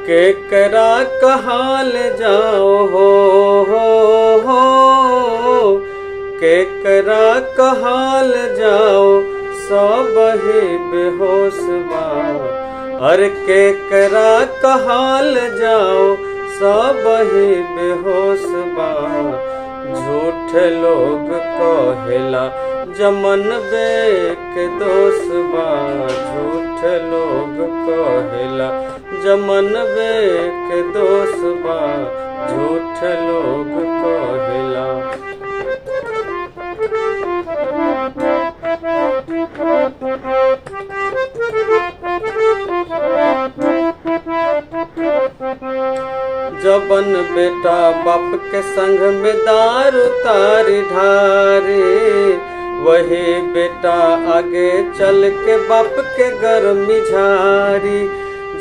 केकरा कहाल जाओ हो केकरा कहाल जाओ सब ही बेहोश बा। अरे केकरा कहाल जाओ सब ही बेहोश बा। झूठ लोग कहेला जमन बेक दोष बा। झूठ लोग कहेला जमन बेक दोष बा। झूठ लोग कहेला। जबन बेटा बाप के संग में दारू तारी ढारी, वही बेटा आगे चल के बाप के गर्मी झारी।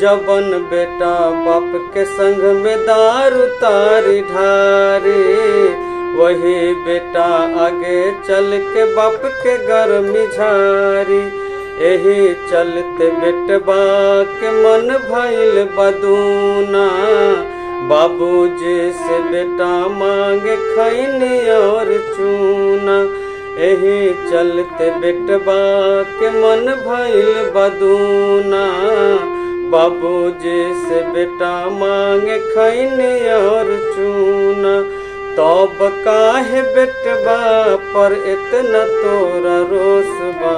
जबन बेटा बाप के संग में दारू तारी ढारी, वही बेटा आगे चल के बाप के गर्मी झारी। एही चलते बेटबा के मन भइल बदूना, बाबूजी से बेटा मांगे खैनी और चूना। एही चलते बेटबा के मन भइल बदूना, बाबूजी से बेटा मांगे खैनी और चूना। तब काहे बेटबा पर इतना तोरा रोस बा।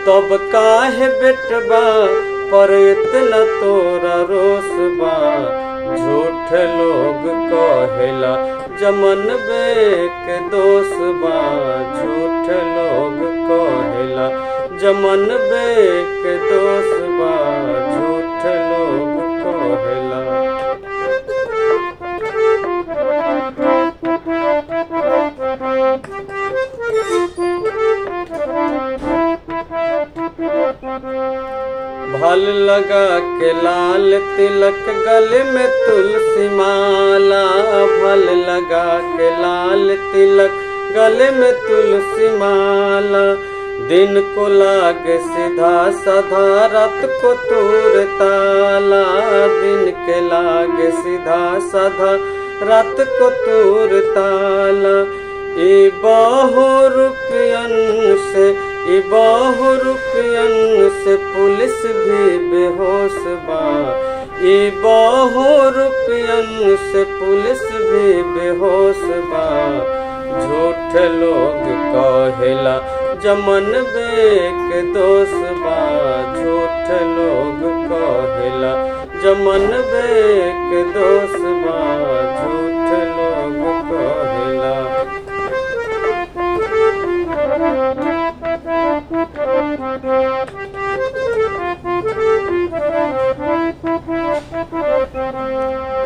तब काहे बेटबा पर इतना तोरा रोस बा। झूठ लोग कहेला जमन बेक दोष बा। झूठ लोग कहेला जमन बेक दोष बा। झूठ लोग कहेला। भल लगा के लाल तिलक गले में तुलसी माला। भल लगा के लाल तिलक गले में तुलसी माला। दिन को लागे सीधा साधा रात को तूर ताला। दिन के लागे सीधा साधा रात को तूर ताला। ई बहु रुपयन से ई बहु रुपयन से पुलिस भी बेहोश बा। ई बहु रुपयन से पुलिस भी बेहोश बा। झूठ लोग कहेला जमन बेक दोष बा। झूठ लोग कहेला जमन बेक दोष बा। झूठ लोग कहेला।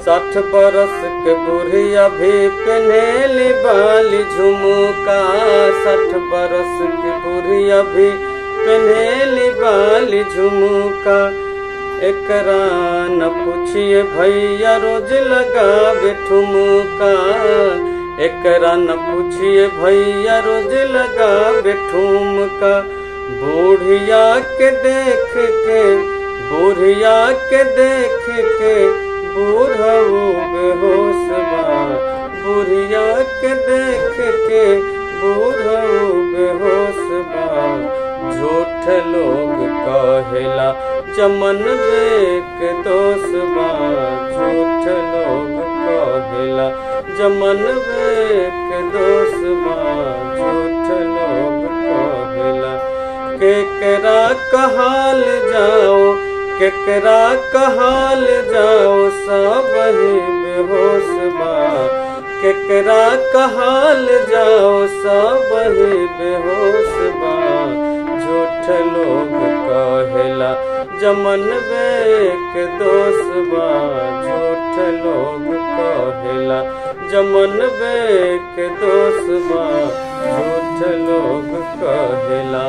साठ बरस के बुढ़िया भी पहनेली बाली झुमका। 60 बरस के बुढ़िया भी पहनेली बाली झुमका। एकरा न पूछिए भैया रोज लगावे ठुमका। एकरा न पूछिए भैया रोज लगावे ठुमका। बुढ़िया के देख के बुढ़िया के देख के बूढ़ऊ बेहोश बा। बुढ़िया के देख के बूढ़ऊ बेहोश बा। झूठ लोग कहेला चमन बेक दोष बा। झूठ लोग कहेला जमन बेक दोष बा। झूठ लोग कहेला। केकरा कहाल जाओ केकरा कहाल जाओ सब ही बेहोश बा। केकरा कहाल जाओ सब ही बेहोश बा। झूठ लोग कहेला जमन बेक दोष बा। झूठ लोग कहेला जमन बेक दोष बा। झूठ लोग कहेला।